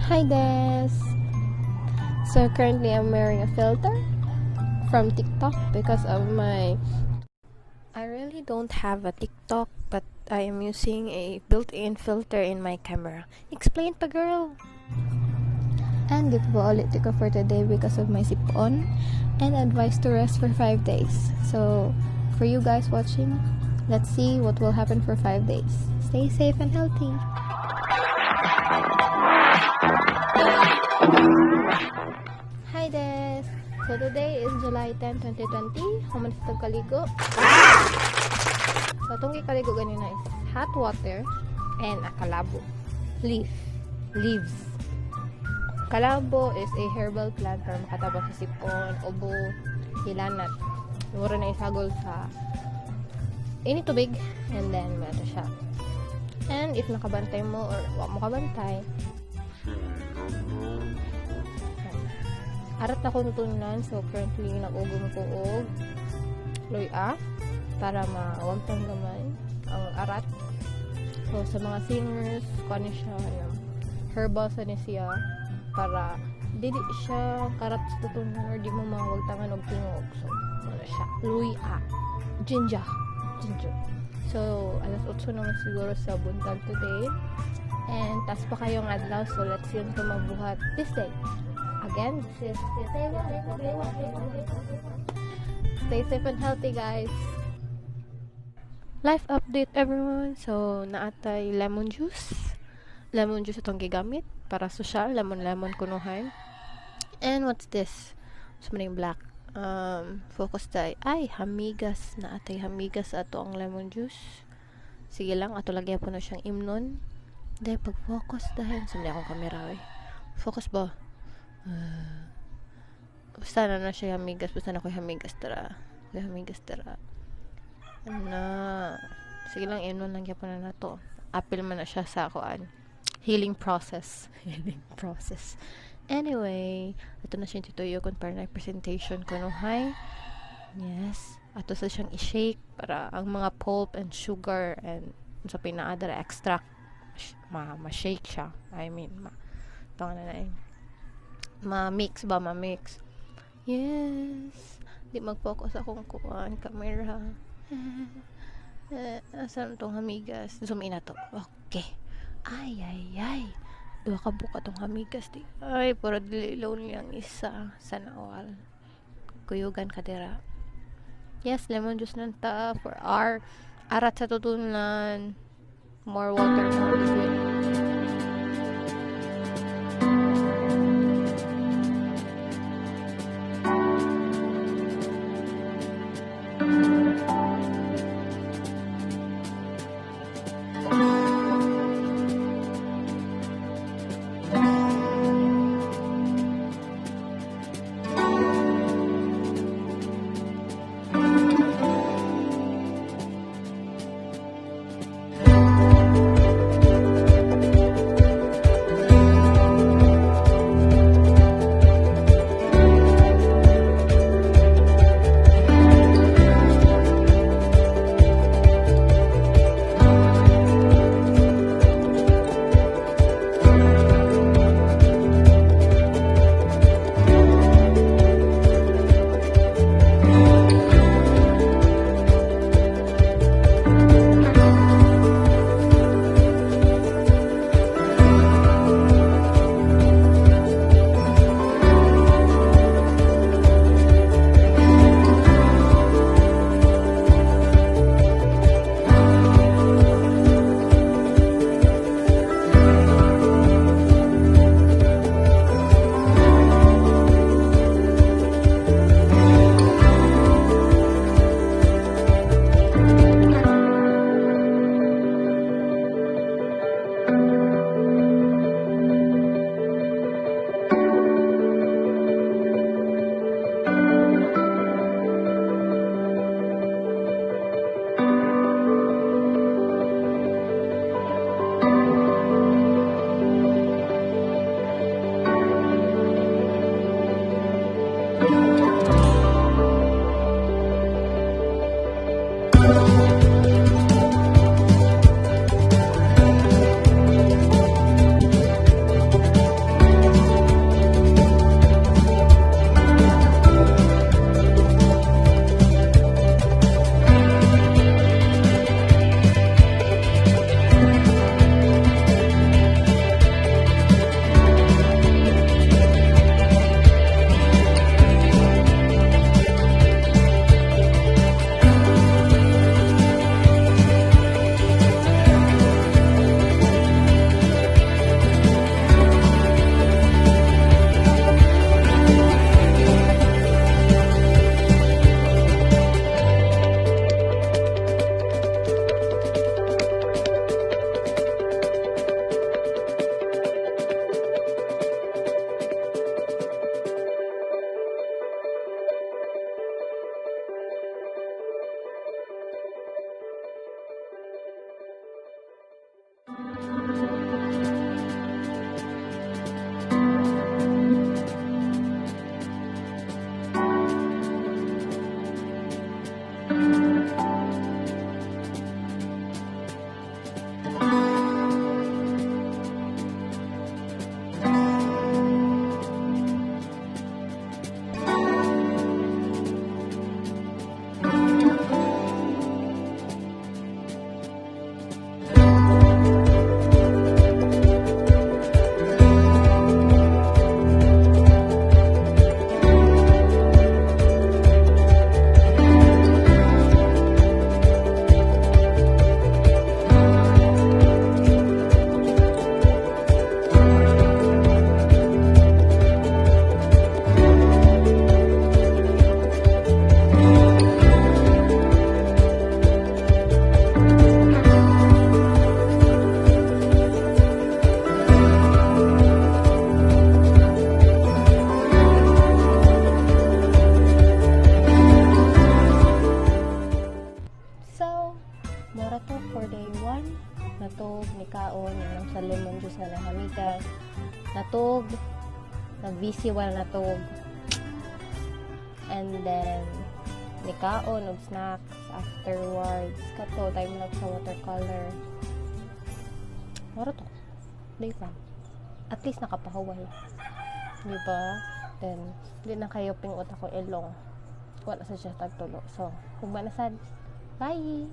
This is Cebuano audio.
Hi, Des! So currently I'm wearing a filter from TikTok because of my— I really don't have a TikTok, but I am using a built-in filter in my camera. Explain pa, girl! And dito po ulit ko for today because of my sipon and advice to rest for 5 days. So, for you guys watching, let's see what will happen for 5 days. Stay safe and healthy! Hi, Des! So, today is July 10, 2020. Human sa kaligo. So, atong gikaligo ganina is hot water and a kalabo leaf. Leaves. Kalabo is a herbal plant para makatabang sa sipon, ubo, hilanat. Mura na isagol sa ini tubig and then mato siya. And if nakabantay mo or wa mo kabantay, arat na ko tutunan. So currently nag-ugom ko og luya para mawagtang gamay ang arat. So sa mga singers, kuan ni siya, ano, herbal sa ni siya para dili siya karat sa tutunan or di mo mawagtangan og tingog. So ano siya, luya, ginger, ginger. So alas 8 naman siguro sa buntag today. And tas pa kayong adlaw, so let's see unto mabuhat this day. Again, this is Stay safe and healthy, guys. Life update, everyone. So, naatay lemon juice. Lemon juice itong gigamit para social. Lemon-lemon kunuhay. And what's this? So, maning black. Focus tayo. Ay, hamigas. Naatay hamigas ato ang lemon juice. Sige lang, ato lagyan po na siyang imnon. Dahil pag-focus dahil. Sumali akong camera, eh. Focus ba? Basta na na siya hamigas. Basta na ko hamigas tara. Ko'y hamigas tara. Ano? Sige lang, imnon lang gyapon na nato. Apil man na siya sa kuan. Healing process. Healing process. Anyway, ito na siya tutuyo kung para na presentation ko no hi. Yes. Ato sa siyang i-shake para ang mga pulp and sugar and sa pinaadara extract ma-shake siya. I mean, ma na na eh. Ma-mix ba? Ma-mix. Yes. Di mag-focus akong kuan camera. Eh, asan tong hamigas? Zoom in na to. Okay. Ay, ay, ay. Duha ka buka tong hamigas di. Ay, puro dili lonely ang isa. Sana all. Kuyugan ka dira. Yes, lemon juice nang ta for our arat sa tutunan. More water, more liquid. Day 1, natog, nikaon, inom sa lemon juice nga nahamigas. Natog, nag-VC while natog. And then, nikaon og snacks afterwards. Kato, time lang sa watercolor. Moro to. Day 1. At least nakapahuway. Di ba? Then, di na kayo pingot ako ilong. Wala sa siya tagtulo. So, kung na sad. Bye!